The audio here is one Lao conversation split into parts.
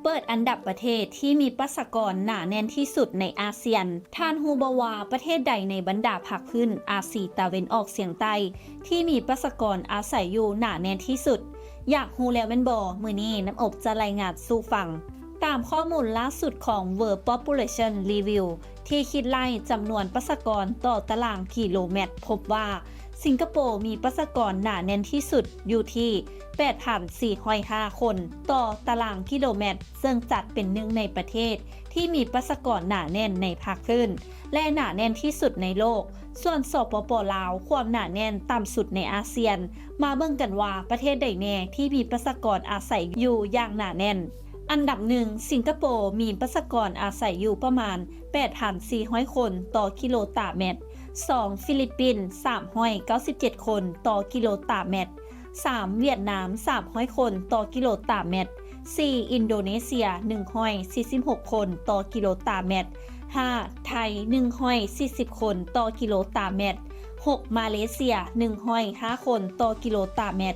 ເປີດອັນດັບປະເທດທີ່ມີປະຊາກອນໜາແໜ້ນທີ່ສຸດໃນອາຊຽນ. ທ່ານຮູ້ບໍ່ວ່າປະເທດໃດໃນບັນດາພາກພື້ນອາຊີຕາເວັນອອກສຽງໃຕ້ທີ່ມີປະຊາກອນອາໄສຢູ່ໜາແໜ້ນທີ່ສຸດ? ຢາກຮູ້ແລ້ວແມ່ນບໍ່? ມື້ນີ້ນ້ຳອົບຈະລາຍງານສູ່ຟັງ. ຕາມຂໍ້ມູນລ່າສຸດຂອງ World Population Review ທີ່ຄິດໄລ່ຈຳນວນປະຊາກອນຕໍ່ຕະລາງກິໂລແມັດ ພົບວ່າ ສິງກະໂປມີປະຊາກອນໜາແໜ້ນທີ່ສຸດຢູ່ທີ່ ແປດພັນສີ່ຮ້ອຍຫ້າຄົນຕໍ່ຕະລາງກິໂລແມັດ, ເຊິ່ງຈັດເປັນໜຶ່ງໃນປະເທດທີ່ມີປະຊາກອນໜາແໜ້ນໃນພາກພື້ນ ແລະ ໜາແໜ້ນທີ່ສຸດໃນໂລກ. ສ່ວນ ສປປ ລາວ ຄວາມໜາແໜ້ນຕ່ຳສຸດໃນອາຊຽນ. ມາເບິ່ງກັນວ່າປະເທດໃດແດ່ທີ່ມີປະຊາກອນອາໄສຢູ່ຢ່າງໜາແໜ້ນ. ອັນດັບໜຶ່ງ ສິງກະໂປ ມີປະຊາກອນອາໄສຢູ່ປະມານ ແປດພັນສີ່ຮ້ອຍຄົນຕໍ່ກິໂລຕາແມັດ, ສອງ ຟີລິບປິນ ສາມຮ້ອຍເກົ້າສິບເຈັດຄົນຕໍ່ກິໂລຕາແມັດ, ສາມ ຫວຽດນາມ ສາມຮ້ອຍຄົນຕໍ່ກິໂລຕາແມັດ, ສີ່ ອິນໂດເນເຊຍ ໜຶ່ງຮ້ອຍສີ່ສິບຫົກຄົນຕໍ່ກິໂລຕາແມັດ, ຫ້າ ໄທ ໜຶ່ງຮ້ອຍສີ່ສິບຄົນຕໍ່ກິໂລຕາແມັດ, ຫົກ ມາເລເຊຍ ໜຶ່ງຮ້ອຍຫ້າຄົນຕໍ່ກິໂລຕາແມັດ,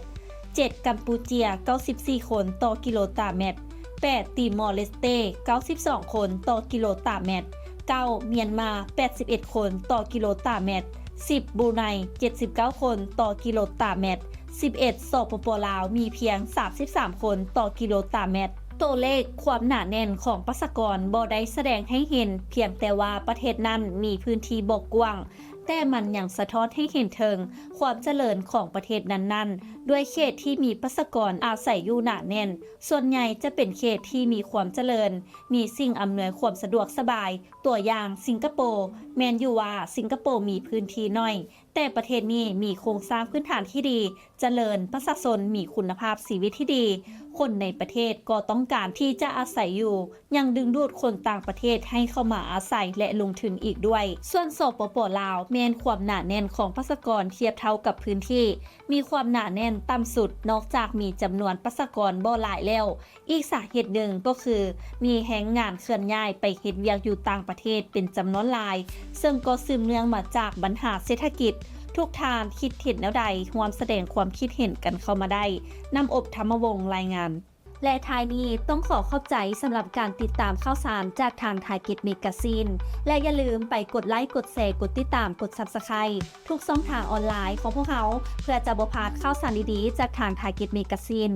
ເຈັດ ກຳປູເຈຍ ເກົ້າສິບສີ່ຄົນຕໍ່ກິໂລຕາແມັດ, ແປດ ຕີມໍເລສເຕ ເກົ້າສິບສອງຄົນຕໍ່ກິໂລຕາແມັດ, ເກົ້າ ມຽນມາ ແປດສິບເອັດຄົນຕໍ່ກິໂລຕາແມັດ, ສິບ ບຣູໄນ ເຈັດສິບເກົ້າຄົນຕໍ່ກິໂລຕາແມັດ, ສິບເອັດ ສປປ ລາວ ມີພຽງ ສາມສິບສາມຄົນຕໍ່ກິໂລຕາແມັດ. ໂຕເລກຄວາມໜາແໜ້ນຂອງປະຊາກອນບໍ່ໄດ້ສະແດງໃຫ້ເຫັນພຽງແຕ່ວ່າປະເທດນັ້ນມີພື້ນທີ່ບໍ່ກວ້າງ, ແຕ່ມັນຍັງສະທ້ອນໃຫ້ເຫັນເຖິງຄວາມຈະເລີນຂອງປະເທດນັ້ນໆ ດ້ວຍເຂດທີ່ມີປະຊາກອນອາໄສຢູ່ໜາແໜ້ນ. ສ່ວນໃຫຍ່ຈະເປັນເຂດທີ່ມີຄວາມຈະເລີນ, ມີສິ່ງອຳນວຍຄວາມສະດວກສະບາຍ. ຕົວຢ່າງ ສິງກະໂປ ແມ່ນຢູ່ວ່າສິງກະໂປມີພື້ນທີ່ໜ້ອຍ, ແຕ່ປະເທດນີ້ມີໂຄງສ້າງພື້ນຖານທີ່ດີ, ຈະເລີນ, ປະຊາຊົນມີຄຸນນະພາບຊີວິດທີ່ດີ, ຄົນໃນປະເທດກໍຕ້ອງການທີ່ຈະອາໄສຢູ່, ຍັງດຶງດູດຄົນຕ່າງປະເທດໃຫ້ເຂົ້າມາອາໄສ ແລະ ລົງທຶນອີກດ້ວຍ. ສ່ວນ ສປປ ລາວ ແມ່ນຄວາມໜາແໜ້ນຂອງປະຊາກອນທຽບເທົ່າກັບພື້ນທີ່, ມີຄວາມໜາແໜ້ນຕ່ຳສຸດ, ນອກຈາກມີຈຳນວນປະຊາກອນບໍ່ຫຼາຍແລ້ວ, ອີກສາເຫດໜຶ່ງກໍຄືມີແຮງງານເຄື່ອນຍ້າຍໄປເຮັດວຽກຢູ່ຕ່າງປະເທດເປັນຈຳນວນຫຼາຍ, ເຊິ່ງກໍສືບເນື່ອງມາຈາກບັນຫາເສດຖະກິດ. ທຸກທ່ານຄິດເຫັນແນວໃດ? ຮ່ວມສະແດງຄວາມຄິດເຫັນກັນເຂົ້າມາໄດ້. ນ້ຳອົບ ທຳມະວົງ ລາຍງານ. ແລະ ທ້າຍນີ້ຕ້ອງຂໍຂອບໃຈສຳລັບການຕິດຕາມຂ່າວສານຈາກທາງ Target Magazine ແລະ ຢ່າລືມໄປກົດໄລ, ກົດແຊ, ກົດຕິດຕາມ, ກົດ Subscribe ທຸກຊ່ອງທາງອອນລາຍຂອງພວກເຮົາ ເພື່ອຈະບໍ່ພາດຂ່າວສານດີໆຈາກທາງ Target Magazine.